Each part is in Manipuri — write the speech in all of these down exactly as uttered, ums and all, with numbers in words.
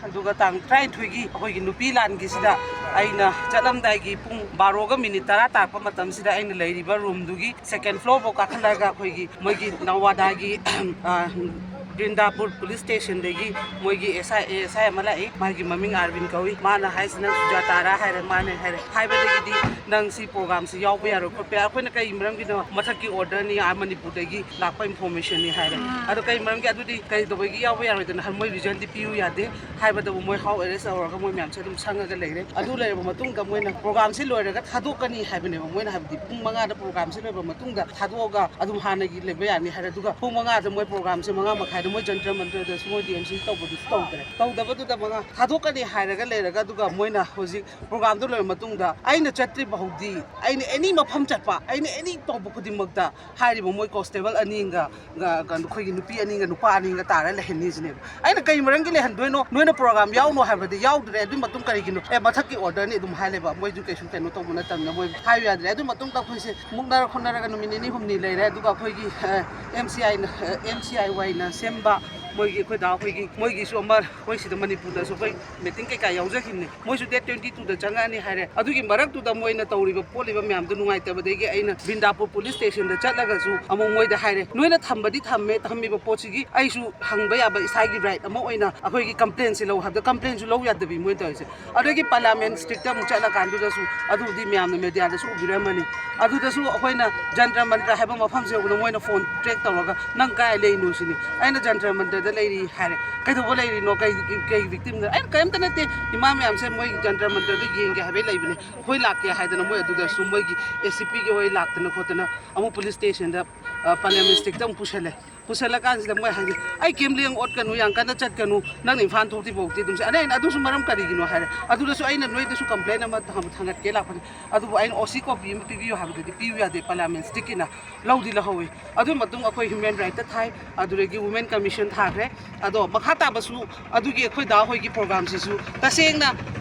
ꯑꯗꯨꯒ ꯇꯥꯡ ꯇꯔꯥꯅꯤꯊꯣꯏꯒꯤ ꯑꯩꯈꯣꯏꯒꯤ ꯅꯨꯄꯤ ꯂꯥꯟꯒꯤꯁꯤꯗ ꯑꯩꯅ ꯆꯠꯂꯝꯗꯥꯏꯒꯤ ꯄꯨꯡ ꯕꯥꯔꯣꯒ ꯃꯤꯅꯤꯠ ꯇꯔꯥ ꯇꯥꯔꯛꯄ ꯃꯇꯝꯁꯤꯗ ꯑꯩꯅ ꯂꯩꯔꯤꯕ ꯔꯨꯝꯗꯨꯒꯤ ꯁꯦꯀꯦꯟ ꯐ꯭ꯂꯣꯔꯐꯥꯎ ꯀꯥꯈꯠꯂꯒ ꯑꯩꯈꯣꯏꯒꯤ ꯃꯣꯏꯒꯤ ꯅꯋꯥꯗꯥꯒꯤ ꯕ꯭ꯔꯤꯟꯗꯥꯄꯨꯔ ꯄꯨꯂꯤꯁ ꯁ꯭ꯇꯦꯁꯟꯗꯒꯤ ꯃꯣꯏꯒꯤ ꯑꯦꯁ ꯑꯥꯏ ꯑꯦ ꯑꯦꯁ ꯑꯥꯏ ꯑꯃ ꯂꯥꯛꯏ꯫ ꯃꯥꯒꯤ ꯃꯃꯤꯡ ꯑꯥꯔꯕꯤꯟ ꯀꯧꯏ꯫ ꯃꯥꯅ ꯍꯥꯏꯁꯤꯅ, "ꯁꯨꯖꯥꯇꯥꯔꯥ?" ꯍꯥꯏꯔꯦ꯫ ꯃꯥꯅ ꯍꯥꯏꯔꯦ, "ꯍꯥꯏꯕꯗꯒꯤꯗꯤ ꯅꯪ ꯁꯤ ꯄ꯭ꯔꯣꯒꯥꯝꯁꯤ ꯌꯥꯎꯕ ꯌꯥꯔꯣꯏ ꯈꯣꯠꯄ ꯌꯥꯔꯣꯏ꯫ ꯑꯩꯈꯣꯏꯅ ꯀꯩ ꯃꯔꯝꯒꯤꯅꯣ? ꯃꯊꯛꯀꯤ ꯑꯣꯔꯗꯔꯅꯤ, ꯑꯥ ꯃꯅꯤꯄꯨꯔꯗꯒꯤ ꯂꯥꯛꯄ ꯏꯟꯐꯣꯔꯃꯦꯁꯟꯅꯤ" ꯍꯥꯏꯔꯦ꯫ "ꯑꯗꯣ ꯀꯩ ꯃꯔꯝꯒꯤ? ꯑꯗꯨꯗꯤ ꯀꯩꯗꯧꯕꯒꯤ ꯌꯥꯎꯕ ꯌꯥꯔꯣꯏꯗꯅ?" ꯍꯥꯏ, "ꯃꯣꯏ ꯔꯤꯖꯟꯗꯤ ꯄꯤꯌꯨ ꯌꯥꯗꯦ꯫ ꯍꯥꯏꯕꯗꯕꯨ ꯃꯣꯏ ꯍꯥꯎꯁ ꯑꯦꯔꯦꯁ ꯇꯧꯔꯒ ꯃꯣꯏ ꯃꯌꯥꯝꯁꯦ ꯑꯗꯨꯝ ꯁꯪꯉꯒ ꯂꯩꯔꯦ꯫ ꯑꯗꯨ ꯂꯩꯔꯕ ꯃꯇꯨꯡꯗ ꯃꯣꯏꯅ ꯄ꯭ꯔꯣꯒꯥꯝꯁꯤ ꯂꯣꯏꯔꯒ ꯊꯥꯗꯣꯛꯀꯅꯤ ꯍꯥꯏꯕꯅꯦꯕ꯫ ꯃꯣꯏꯅ ꯍꯥꯏꯕꯗꯤ ꯄꯨꯡ ꯃꯉꯥꯗ ꯄ꯭ꯔꯣꯒꯥꯝꯁꯤ ꯂꯣꯏꯕ ꯃꯇꯨꯡꯗ ꯊꯥꯗꯣꯛꯑꯒ ꯑꯗꯨꯝ ꯍꯥꯟꯅꯒꯤ ꯂꯩꯕ ꯌꯥꯅꯤ ꯍꯥꯏꯔꯦ꯫ ꯑꯗꯨꯒ ꯄꯨꯡ ꯃꯉꯥꯗ ꯃꯣꯏ ꯄ꯭ꯔꯣꯒꯥꯝꯁꯦ ꯃꯉꯥ ꯃꯈꯥꯏꯗ ꯃꯣꯏ ꯖꯟꯇꯔ ꯃꯟꯇꯔꯗꯁꯨ ꯃꯣꯏ ꯗꯤ ꯑꯦꯝ ꯁꯤ ꯇꯧꯕꯗꯨꯁꯨ ꯇꯧꯗ꯭ꯔꯦ꯫ ꯇꯧꯗꯕꯗꯨꯗ ꯃꯉꯥ ꯊꯥꯗꯣꯛꯀꯅꯤ ꯍꯥꯏꯔꯒ ꯂꯩꯔꯒ, ꯑꯗꯨꯒ ꯃꯣꯏꯅ ꯍꯧꯖꯤꯛ ꯄ꯭ꯔꯣꯒꯥꯝꯗꯨ ꯂꯣꯏꯔ ꯃꯇꯨꯡꯗ ꯑꯩꯅ ꯆꯠꯇ꯭ꯔꯤ ꯐꯥꯎꯗꯤ, ꯑꯩꯅ ꯑꯦꯅꯤ ꯃꯐꯝ ꯆꯠꯄ, ꯑꯩꯅ ꯑꯦꯅꯤ ꯇꯧꯕ ꯈꯨꯗꯤꯡꯃꯛꯇ ꯍꯥꯏꯔꯤꯕ ꯃꯣꯏ ꯀꯣꯟꯁꯇꯦꯕꯜ ꯑꯅꯤꯒ, ꯒ-, ꯀꯩꯅꯣ, ꯑꯩꯈꯣꯏꯒꯤ ꯅꯨꯄꯤ ꯑꯅꯤꯒ ꯅꯨꯄꯥ ꯑꯅꯤꯒ ꯇꯥꯔ ꯂꯩꯍꯟꯅꯤꯁꯤꯅꯦꯕ꯫ ꯑꯩꯅ ꯀꯩ ꯃꯔꯝꯒꯤ ꯂꯩꯍꯟꯗꯣꯏꯅꯣ? ꯅꯣꯏꯅ ꯄ꯭ꯔꯣꯒꯥꯝ ꯌꯥꯎꯅꯣ ꯍꯥꯏꯕꯗꯤ ꯌꯥꯎꯗ꯭ꯔꯦ꯫ ꯑꯗꯨꯒꯤ ꯃꯇꯨꯡ ꯀꯔꯤꯒꯤꯅꯣ? "ꯑꯦ, ꯃꯊꯛꯀꯤ ꯑꯣꯔꯗꯔꯅꯤ" ꯑꯗꯨꯝ ꯍꯥꯏ ꯂꯩꯕ꯫ ꯃꯣꯏꯁꯨ ꯀꯩꯁꯨ ꯀꯩꯅꯣ ꯇꯧꯕ ꯅꯠꯇꯕꯅꯤꯅ ꯃꯣꯏ ꯍꯥꯏꯕ ꯌꯥꯗ꯭ꯔꯦ꯫ ꯑꯗꯨꯒꯤ ꯃꯇꯨꯡꯗ ꯑꯩꯈꯣꯏꯁꯦ ꯃꯨꯛꯅꯔ ꯈꯣꯠꯅꯔꯒ ꯅꯨꯃꯤꯠ ꯅꯤꯅꯤ ꯍꯨꯝꯅꯤ ꯂꯩꯔꯦ꯫ ꯑꯗꯨꯒ ꯑꯩꯈꯣꯏꯒꯤ, ꯑꯦꯝ ꯁꯤ ꯑꯥꯏꯅ, ꯑꯦꯝ ꯁꯤ ꯑꯥꯏ ꯋꯥꯏꯅ ꯁꯦꯝꯕ ꯃꯣꯏꯒꯤ, ꯑꯩꯈꯣꯏ ꯗꯥ ꯍꯣꯏꯒꯤ, ꯃꯣꯏꯒꯤꯁꯨ ꯑꯃ ꯑꯩꯈꯣꯏ ꯁꯤꯗ ꯃꯅꯤꯄꯨꯔꯗꯁꯨ ꯑꯩꯈꯣꯏ ꯃꯤꯇꯤꯡ ꯀꯩꯀꯥ ꯌꯥꯎꯖꯈꯤꯕꯅꯤ꯫ ꯃꯣꯏꯁꯨ ꯗꯦꯠ ꯇ꯭ꯋꯦꯟꯇꯤ ꯇꯨꯗ ꯆꯪꯉꯛꯑꯅꯤ ꯍꯥꯏꯔꯦ꯫ ꯑꯗꯨꯒꯤ ꯃꯔꯛꯇꯨꯗ ꯃꯣꯏꯅ ꯇꯧꯔꯤꯕ ꯄꯣꯠꯂꯤꯕ ꯃꯌꯥꯝꯗꯣ ꯅꯨꯡꯉꯥꯏꯇꯕꯗꯒꯤ ꯑꯩꯅ ꯕꯤꯟꯗꯥꯄꯨꯔ ꯄꯨꯂꯤꯁ ꯁ꯭ꯇꯦꯁꯟꯗ ꯆꯠꯂꯒꯁꯨ ꯑꯃꯨꯛ ꯃꯣꯏꯗ ꯍꯥꯏꯔꯦ, "ꯅꯣꯏꯅ ꯊꯝꯕꯗꯤ ꯊꯝꯃꯦ, ꯊꯝꯃꯤꯕ ꯄꯣꯠꯁꯤꯒꯤ ꯑꯩꯁꯨ ꯍꯪꯕ ꯌꯥꯕ ꯏꯁꯥꯒꯤ ꯔꯥꯏꯠ ꯑꯃ ꯑꯣꯏꯅ ꯑꯩꯈꯣꯏꯒꯤ ꯀꯝꯄ꯭ꯂꯦꯟꯁꯤ ꯂꯧ" ꯍꯥꯏꯕꯗ ꯀꯝꯄ꯭ꯂꯦꯟꯁꯨ ꯂꯧ ꯌꯥꯗꯕꯤ ꯃꯣꯏꯅ ꯇꯧꯔꯤꯁꯦ꯫ ꯑꯗꯒꯤ ꯄꯥꯔꯂꯤꯌꯥꯃꯦꯟ ꯗꯤꯁꯇ꯭ꯔꯤꯛꯇ ꯑꯃꯨꯛ ꯆꯠꯂꯀꯥꯟꯗꯨꯗꯁꯨ, ꯑꯗꯨꯕꯨꯗꯤ ꯃꯌꯥꯝꯅ ꯃꯦꯗꯤꯌꯥꯗꯁꯨ ꯎꯕꯤꯔꯝꯃꯅꯤ, ꯑꯗꯨꯗꯁꯨ ꯑꯩꯈꯣꯏꯅ ꯖꯟꯇꯔ ꯃꯟꯇꯔ ꯍꯥꯏꯕ ꯃꯐꯝꯁꯦ ꯌꯧꯕꯗ ꯃꯣꯏꯅ ꯐꯣꯟ ꯇ꯭ꯔꯦꯛ ꯇꯧꯔꯒ, "ꯅꯪ ꯀꯥꯏ ꯂꯩꯔꯤꯅꯣ?" ꯁꯤꯅꯤ꯫ ꯑꯩꯅ ꯖꯟꯇꯔ ꯃꯟꯇꯔꯗ ꯂꯩꯔꯤ ꯍꯥꯏꯔꯦ꯫ "ꯀꯩꯗꯧꯕ ꯂꯩꯔꯤꯅꯣ? ꯀꯩ, ꯀꯩ ꯚꯤꯛꯇꯤꯝꯗ?" ꯑꯩꯅ, "ꯀꯔꯤꯝꯇ ꯅꯠꯇꯦ, ꯏꯃꯥ ꯃꯌꯥꯝꯁꯦ ꯃꯣꯏ ꯖꯟꯇꯔ ꯃꯟꯇꯔꯗ ꯌꯦꯡꯒꯦ ꯍꯥꯏꯕꯩ ꯂꯩꯕꯅꯦ, ꯑꯩꯈꯣꯏ ꯂꯥꯛꯀꯦ" ꯍꯥꯏꯗꯅ ꯃꯣꯏ ꯑꯗꯨꯗꯁꯨ ꯃꯣꯏꯒꯤ ꯑꯦ ꯁꯤ ꯄꯤꯒꯤ ꯍꯣꯏ ꯂꯥꯛꯇꯅ ꯈꯣꯠꯇꯅ ꯑꯃꯨꯛ ꯄꯨꯂꯤꯁ ꯁ꯭ꯇꯦꯁꯟꯗ, ꯑ, ꯄꯥꯔꯂꯤꯌꯥꯃꯦꯟ ꯗꯤꯁꯇ꯭ꯔꯤꯛꯇ ꯑꯃꯨꯛ ꯄꯨꯁꯜꯂꯦ꯫ ꯄꯨꯁꯜꯂꯀꯥꯟꯁꯤꯗ ꯃꯣꯏ ꯍꯥꯏꯁꯦ, "ꯑꯩ ꯀꯩꯝ ꯂꯦꯡ ꯑꯣꯠꯀꯅꯨ, ꯌꯥꯝ ꯀꯟꯅ ꯆꯠꯀꯅꯨ, ꯅꯪꯅ ꯏꯝꯐꯥꯜ ꯊꯣꯛꯇ꯭ꯔꯤ ꯐꯥꯎꯗꯤ ꯑꯗꯨꯝ ꯆꯠ-," ꯑꯗ ꯑꯩꯅ, "ꯑꯗꯨꯁꯨ ꯃꯔꯝ ꯀꯔꯤꯒꯤꯅꯣ?" ꯍꯥꯏꯔꯦ꯫ ꯑꯗꯨꯗꯁꯨ ꯑꯩꯅ ꯅꯣꯏꯗꯁꯨ ꯀꯝꯄ꯭ꯂꯦꯟ ꯑꯃ ꯊꯥꯡ-, ꯊꯥꯡꯒꯠꯀꯦ ꯂꯥꯛꯄꯅꯦ, ꯑꯗꯨꯕꯨ ꯑꯩꯅ ꯑꯣ ꯁꯤ ꯀꯣꯄꯤ ꯑꯃ ꯄꯤꯕꯤꯌꯨ ꯍꯥꯏꯕꯗꯗꯤ ꯄꯤꯌꯨ ꯌꯥꯗꯦ, ꯄꯥꯔꯂꯤꯌꯥꯃꯦꯟ ꯗꯤꯁꯇ꯭ꯔꯤꯛꯀꯤꯅ꯫ ꯂꯧꯗꯤ ꯂꯧꯍꯧꯋꯤ꯫ ꯑꯗꯨꯒꯤ ꯃꯇꯨꯡ ꯑꯩꯈꯣꯏ ꯍ꯭ꯌꯨꯃꯦꯟ ꯔꯥꯏꯠꯇ ꯊꯥꯏ, ꯑꯗꯨꯗꯒꯤ ꯋꯨꯃꯦꯟ ꯀꯃꯤꯁꯟ ꯊꯥꯈ꯭ꯔꯦ꯫ ꯑꯗꯣ ꯃꯈꯥ ꯇꯥꯕꯁꯨ ꯑꯗꯨꯒꯤ ꯑꯩꯈꯣꯏ ꯗꯥ ꯍꯣꯏꯒꯤ ꯄ꯭ꯔꯣꯒꯥꯝꯁꯤꯁꯨ ꯇꯁꯦꯡꯅ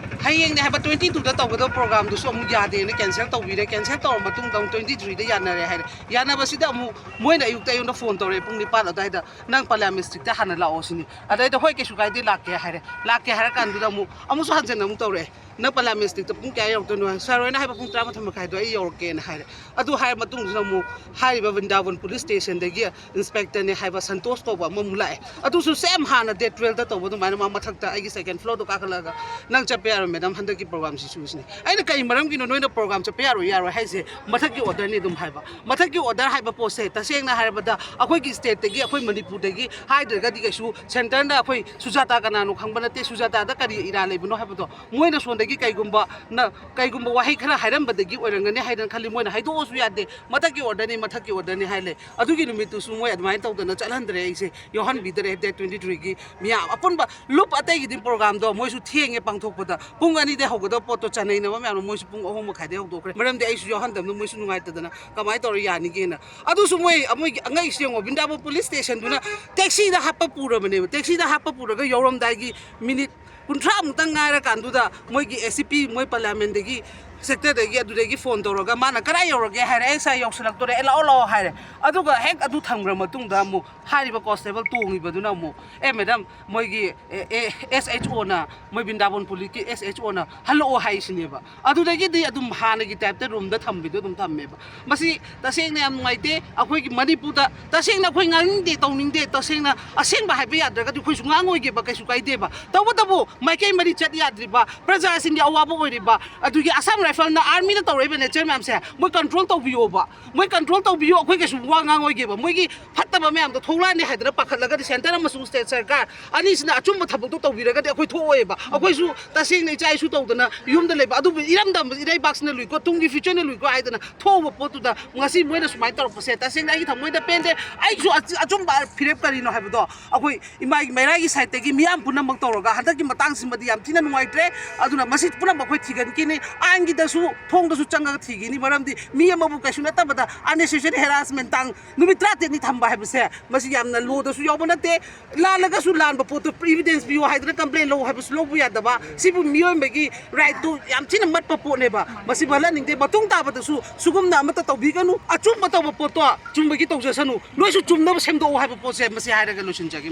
ꯍꯌꯦꯡꯅꯦ ꯍꯥꯏꯕ twenty two ꯗ ꯇꯧꯒꯗꯕ programꯗꯨꯁꯨ ꯑꯃꯨꯛ ꯌꯥꯗꯦꯅ cancel ꯇꯧꯕꯤꯔꯦ꯫ Cancel ꯇꯧꯔ ꯃꯇꯨꯡꯗ ꯑꯃꯨꯛ twenty three ꯗ ꯌꯥꯅꯔꯦ ꯍꯥꯏꯔꯦ꯫ ꯌꯥꯅꯕꯁꯤꯗ ꯑꯃꯨꯛ ꯃꯣꯏꯅ ꯑꯌꯨꯛꯇ ꯑꯩꯉꯣꯟꯗ phone ꯇꯧꯔꯛꯑꯦ, ꯄꯨꯡ ꯅꯤꯄꯥꯟ ꯑꯗꯨꯋꯥꯏꯗ, "ꯅꯪ ꯄꯂꯦꯝ districtꯇ ꯍꯥꯟꯅ ꯂꯥꯛꯑꯣ" ꯁꯤꯅꯤ꯫ ꯑꯗꯩꯗ "ꯍꯣꯏ, ꯀꯩꯁꯨ ꯀꯥꯏꯗꯦ, ꯂꯥꯛꯀꯦ" ꯍꯥꯏꯔꯦ꯫ ꯂꯥꯛꯀꯦ ꯍꯥꯏꯔ ꯀꯥꯟꯗꯨꯗ ꯑꯃꯨꯛ, ꯑꯃꯨꯛꯁꯨ ꯍꯟꯖꯟꯅ ꯑꯃꯨꯛ ꯇꯧꯔꯛꯑꯦ, "ꯅꯪ ꯄꯂꯦꯝ districtꯇ ꯄꯨꯡ ꯀꯌꯥ ꯌꯧꯔꯛꯇꯣꯏꯅꯣ?" "Sir ꯍꯣꯏꯅ ꯍꯥꯏꯕ ꯄꯨꯡ ꯇꯔꯥꯃꯥꯊꯣꯏ ꯃꯈꯥꯏꯗꯣ ꯑꯩ ꯌꯧꯔꯛꯀꯦꯅ" ꯍꯥꯏꯔꯦ꯫ ꯑꯗꯨ ꯍꯥꯏꯔ ꯃꯇꯨꯡꯁꯤꯗ ꯑꯃꯨꯛ ꯍꯥꯏꯔꯤꯕ ꯕ꯭ꯔꯤꯟꯗꯥꯕꯟ police stationꯗꯒꯤ inspectorꯅꯦ ꯍꯥꯏꯕ ꯁꯟꯇꯣꯁ ꯀꯧꯕ ꯑꯃꯃꯨꯛ ꯂꯥꯛꯑꯦ꯫ ꯑꯗꯨꯁꯨ same ꯍꯥꯟꯅ date twelveꯇ ꯇꯧꯕ ꯑꯗꯨꯃꯥꯏꯅ ꯃꯥ ꯃꯊꯛꯇ ꯑꯩꯒꯤ second floorꯗꯣ ꯀꯥꯈꯠꯂꯒ, "ꯅꯪ ꯆꯠꯄ ꯌꯥꯔꯣꯏ madam, ꯍꯟꯗꯛꯀꯤ programꯁꯤꯁꯨ" ꯁꯤꯅꯤ꯫ ꯑꯩꯅ "ꯀꯩ ꯃꯔꯝꯒꯤꯅꯣ ꯅꯣꯏꯅ program ꯆꯠꯄ ꯌꯥꯔꯣꯏ, ꯌꯥꯔꯣꯏ ꯍꯥꯏꯁꯦ? ꯃꯊꯛꯀꯤ orderꯅꯤ" ꯑꯗꯨꯝ ꯍꯥꯏꯕ꯫ ꯃꯊꯛꯀꯤ order ꯍꯥꯏꯕ ꯄꯣꯠꯁꯦ ꯇꯁꯦꯡꯅ ꯍꯥꯏꯔꯕꯗ ꯑꯩꯈꯣꯏꯒꯤ stateꯇꯒꯤ, ꯑꯩꯈꯣꯏ ꯃꯅꯤꯄꯨꯔꯗꯒꯤ ꯍꯥꯏꯗ꯭ꯔꯒꯗꯤ ꯀꯩꯁꯨ centreꯅ, ꯑꯩꯈꯣꯏ ꯁꯨꯖꯥꯇꯥ ꯀꯅꯥꯅꯣ ꯈꯪꯕ ꯅꯠꯇꯦ, ꯁꯨꯖꯥꯇꯥꯗ ꯀꯔꯤ ꯏꯔꯥ ꯂꯩꯕꯅꯣ ꯍꯥꯏꯕꯗꯣ ꯃꯣꯏꯅ ꯁꯣꯝꯗꯒꯤ ꯀꯩꯒꯨꯝꯕ ꯅ-, ꯀꯩꯒꯨꯝꯕ ꯋꯥꯍꯩ ꯈꯔ ꯍꯥꯏꯔꯝꯕꯗꯒꯤ ꯑꯣꯏꯔꯝꯒꯅꯤ ꯍꯥꯏꯗꯅ ꯈꯜꯂꯤ꯫ ꯃꯣꯏꯅ ꯍꯥꯏꯗꯣꯛꯑꯁꯨ ꯌꯥꯗꯦ, "ꯃꯊꯛꯀꯤ orderꯅꯤ, ꯃꯊꯛꯀꯤ orderꯅꯤ" ꯍꯥꯏ ꯂꯩ꯫ ꯑꯗꯨꯒꯤ ꯅꯨꯃꯤꯠꯇꯨꯁꯨ ꯃꯣꯏ ꯑꯗꯨꯃꯥꯏꯅ ꯇꯧꯗꯅ ꯆꯠꯍꯟꯗ꯭ꯔꯦ ꯑꯩꯁꯦ, ꯌꯥꯎꯍꯟꯕꯤꯗ꯭ꯔꯦ꯫ Date twenty threeꯒꯤ ꯃꯤꯌꯥꯝ ꯑꯄꯨꯟꯕ ꯂꯨꯞ ꯑꯇꯩꯒꯤꯗꯤ programꯗꯣ ꯃꯣꯏꯁꯨ ꯊꯦꯡꯉꯦ ꯄꯥꯡꯊꯣꯛꯄꯗ꯫ ꯄꯨꯡ ꯑꯅꯤꯗꯩ ꯍꯧꯒꯗꯕ ꯄꯣꯠꯇꯣ ꯆꯥꯅꯩꯅꯕ ꯃꯌꯥꯝꯗꯣ ꯃꯣꯏꯁꯨ ꯄꯨꯡ ꯑꯍꯨꯝ ꯃꯈꯥꯏꯗꯩ ꯍꯧꯗꯣꯛꯈ꯭ꯔꯦ꯫ ꯃꯔꯝꯗꯤ ꯑꯩꯁꯨ ꯌꯥꯎꯍꯟꯗꯕꯅꯤꯅ ꯃꯣꯏꯁꯨ ꯅꯨꯡꯉꯥꯏꯇꯗꯅ ꯀꯃꯥꯏꯅ ꯇꯧꯔ ꯌꯥꯅꯤꯒꯦꯅ꯫ ꯑꯗꯨꯁꯨ ꯃꯣꯏ, ꯃꯣꯏꯒꯤ ꯑꯉꯛꯏꯁꯦ ꯌꯦꯡꯉꯣ, ꯕ꯭ꯔꯤꯟꯗꯥꯕꯟ police stationꯗꯨꯅ taxiꯗ ꯍꯥꯞꯄ ꯄꯨꯔꯕꯅꯦꯕ꯫ Taxiꯗ ꯍꯥꯞꯄ ꯄꯨꯔꯒ ꯌꯧꯔꯝꯗꯥꯏꯒꯤ minute ꯀꯨꯟꯊ꯭ꯔꯥ ꯃꯨꯛꯇꯪ ꯉꯥꯏꯔꯀꯥꯟꯗꯨꯗ ꯃꯣꯏꯒꯤ S C P, ꯃꯣꯏ parliamentꯗꯒꯤ, sectorꯗꯒꯤ, ꯑꯗꯨꯗꯒꯤ phone ꯇꯧꯔꯒ, ꯃꯥꯅ "ꯀꯗꯥꯏ ꯌꯧꯔꯒꯦ?" ꯍꯥꯏꯔꯦ꯫ "ꯑꯩ ꯁ꯭ꯋꯥꯏ ꯌꯧꯁꯤꯜꯂꯛꯇꯣꯔꯦ, ꯑꯦ, ꯂꯥꯛꯑꯣ, ꯂꯥꯛꯑꯣ" ꯍꯥꯏꯔꯦ꯫ ꯑꯗꯨꯒ ꯍꯦꯛ ꯑꯗꯨ ꯊꯝꯈ꯭ꯔ ꯃꯇꯨꯡꯗ ꯑꯃꯨꯛ ꯍꯥꯏꯔꯤꯕ constable ꯇꯣꯡꯉꯤꯕꯗꯨꯅ ꯑꯃꯨꯛ, "ꯑꯦ madam, ꯃꯣꯏꯒꯤ, ꯑꯦ, ꯑꯦ, S H Oꯅ, ꯃꯣꯏ ꯕ꯭ꯔꯤꯟꯗꯥꯕꯟ policeꯀꯤ S H Oꯅ ꯍꯜꯂꯛꯑꯣ" ꯍꯥꯏꯁꯤꯅꯦꯕ꯫ ꯑꯗꯨꯗꯒꯤꯗꯤ ꯑꯗꯨꯝ ꯍꯥꯟꯅꯒꯤ typeꯇ roomꯗ ꯊꯝꯕꯤꯗꯣ ꯑꯗꯨꯝ ꯊꯝꯃꯦꯕ꯫ ꯃꯁꯤ ꯇꯁꯦꯡꯅ ꯌꯥꯝ ꯅꯨꯡꯉꯥꯏꯇꯦ꯫ ꯑꯩꯈꯣꯏꯒꯤ ꯃꯅꯤꯄꯨꯔꯗ ꯇꯁꯦꯡꯅ ꯑꯩꯈꯣꯏ ꯉꯥꯡꯅꯤꯡꯗꯦ, ꯇꯧꯅꯤꯡꯗꯦ, ꯇꯁꯦꯡꯅ ꯑꯁꯦꯡꯕ ꯍꯥꯏꯕ ꯌꯥꯗ꯭ꯔꯒꯗꯤ ꯑꯩꯈꯣꯏꯁꯨ ꯉꯥꯡꯉꯣꯏꯒꯦꯕ, ꯀꯩꯁꯨ ꯀꯥꯏꯗꯦꯕ꯫ ꯇꯧꯕꯇꯕꯨ ꯃꯥꯏꯀꯩ ꯃꯔꯤ ꯆꯠ ꯌꯥꯗ꯭ꯔꯤꯕ, ꯄ꯭ꯔꯖꯥꯁꯤꯡꯒꯤ ꯑꯋꯥꯕ ꯑꯣꯏꯔꯤꯕ, ꯑꯗꯨꯒꯤ Assam Riflesꯅ, armyꯅ ꯇꯧꯔꯛꯏꯕ nature ꯃꯌꯥꯝꯁꯦ ꯃꯣꯏ control ꯇꯧꯕꯤꯌꯣꯕ, ꯃꯣꯏ control ꯇꯧꯕꯤꯌꯣ꯫ ꯑꯩꯈꯣꯏ ꯀꯩꯁꯨ ꯋꯥ ꯉꯥꯡꯉꯣꯏꯒꯦꯕ꯫ ꯃꯣꯏꯒꯤ ꯐꯠꯇꯕ ꯃꯌꯥꯝꯗꯣ ꯊꯣꯛꯂꯛꯑꯅꯤ ꯍꯥꯏꯗꯅ ꯄꯥꯈꯠꯂꯒꯗꯤ centre ꯑꯃꯁꯨꯡ state ꯁꯔꯀꯥꯔ ꯑꯅꯤꯁꯤꯅ ꯑꯆꯨꯝꯕ ꯊꯕꯛꯇꯣ ꯇꯧꯕꯤꯔꯒꯗꯤ ꯑꯩꯈꯣꯏ ꯊꯣꯛꯑꯣꯏꯕ꯫ ꯑꯩꯈꯣꯏꯁꯨ ꯇꯁꯦꯡꯅ ꯏꯆꯥ ꯏꯁꯨ ꯇꯧꯗꯅ ꯌꯨꯝꯗ ꯂꯩꯕ, ꯑꯗꯨꯕꯨ ꯏꯔꯝꯗꯝ ꯏꯔꯩꯕꯥꯛꯁꯤꯅ ꯂꯨꯏꯀꯣ, ꯇꯨꯡꯒꯤ futureꯅ ꯂꯨꯏꯀꯣ ꯍꯥꯏꯗꯅ ꯊꯣꯛꯎꯕ ꯄꯣꯠꯇꯨꯗ ꯉꯁꯤ ꯃꯣꯏꯅ ꯁꯨꯃꯥꯏꯅ ꯇꯧꯔꯛꯄꯁꯦ ꯇꯁꯦꯡꯅ ꯑꯩꯒꯤ ꯊꯃꯣꯏꯗ ꯄꯦꯟꯗꯦ꯫ ꯑꯩꯁꯨ ꯑꯆ-, ꯑꯆꯨꯝꯕ ꯐꯤꯔꯦꯞ ꯀꯔꯤꯅꯣ ꯍꯥꯏꯕꯗꯣ ꯑꯩꯈꯣꯏ ꯏꯃꯥꯒꯤ ꯃꯩꯔꯥꯒꯤ sideꯇꯒꯤ ꯃꯤꯌꯥꯝ ꯄꯨꯝꯅꯃꯛ ꯇꯧꯔꯒ ꯍꯟꯗꯛꯀꯤ ꯃꯇꯥꯡꯁꯤꯃꯗꯤ ꯌꯥꯝ ꯊꯤꯅ ꯅꯨꯡꯉꯥꯏꯇ꯭ꯔꯦ꯫ ꯑꯗꯨꯅ ꯃꯁꯤ ꯄꯨꯝꯅꯃꯛ ꯑꯩꯈꯣꯏ ꯊꯤꯒꯠꯈꯤꯅꯤ꯫ ꯑꯥꯏꯟꯒꯤ ꯗꯁꯨ, ꯊꯣꯡꯗꯁꯨ ꯆꯪꯉꯒ ꯊꯤꯈꯤꯅꯤ꯫ ꯃꯔꯝꯗꯤ ꯃꯤ ꯑꯃꯕꯨ ꯀꯩꯁꯨ ꯅꯠꯇꯕꯗ unnecessary harassment ꯇꯥꯡ ꯅꯨꯃꯤꯠ ꯇꯔꯥꯇꯔꯦꯠꯅꯤ ꯊꯝꯕ ꯍꯥꯏꯕꯁꯦ, ꯃꯁꯤ ꯌꯥꯝꯅ ꯂꯣꯗꯁꯨ ꯌꯥꯎꯕ ꯅꯠꯇꯦ꯫ ꯂꯥꯜꯂꯒꯁꯨ ꯂꯥꯟꯕ ꯄꯣꯠꯇꯣ evidence ꯄꯤꯌꯨ ꯍꯥꯏꯗꯅ complaint ꯂꯧ ꯍꯥꯏꯕꯁꯨ ꯂꯧꯕ ꯌꯥꯗꯕ꯫ ꯁꯤꯕꯨ ꯃꯤꯑꯣꯏꯕꯒꯤ right ꯇꯨ ꯌꯥꯝ ꯊꯤꯅ ꯃꯠꯄ ꯄꯣꯠꯅꯦꯕ꯫ ꯃꯁꯤꯕꯨ ꯍꯜꯍꯟꯅꯤꯡꯗꯦ꯫ ꯃꯇꯨꯡ ꯇꯥꯕꯗꯁꯨ ꯁꯤꯒꯨꯝꯅ ꯑꯃꯠꯇ ꯇꯧꯕꯤꯒꯅꯨ꯫ ꯑꯆꯨꯝꯕ ꯇꯧꯕ ꯄꯣꯠꯇꯣ ꯆꯨꯝꯕꯒꯤ ꯇꯧꯖꯁꯅꯨ꯫ ꯅꯣꯏꯁꯨ ꯆꯨꯝꯅꯕ ꯁꯦꯝꯗꯣꯛꯎ ꯍꯥꯏꯕ ꯄꯣꯠꯁꯦ ꯃꯁꯤ ꯍꯥꯏꯔꯒ ꯂꯣꯏꯁꯤꯟꯖꯒꯦ꯫